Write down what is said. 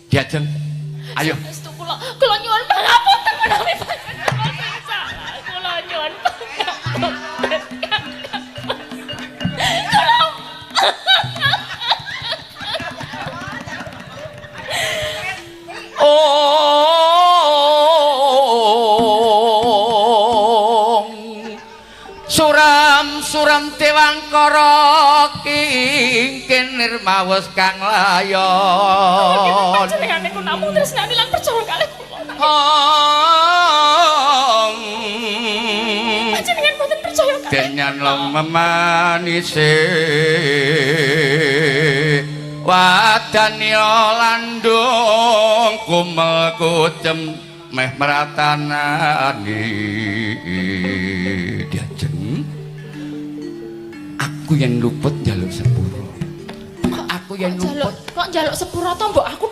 Diajeng. Ayo. Saestu kula, kula nyuwun pangapunten menawi panjenengan sing salah. Kula nyuwun pangapunten. Kula. Ong Suram suram dewangkara kingkin nirmawes kang layon. Panjenengan niku namung tresnani lan percaya kalih kula. Ong Panjenengan mboten percaya kalih. Denyan long memanise wadanya landung kumel kucem meh mratanani. Diajeng, aku yang luput njaluk sepuro, aku yang Njaluk luput. Kok njaluk sepuro to, mbok aku.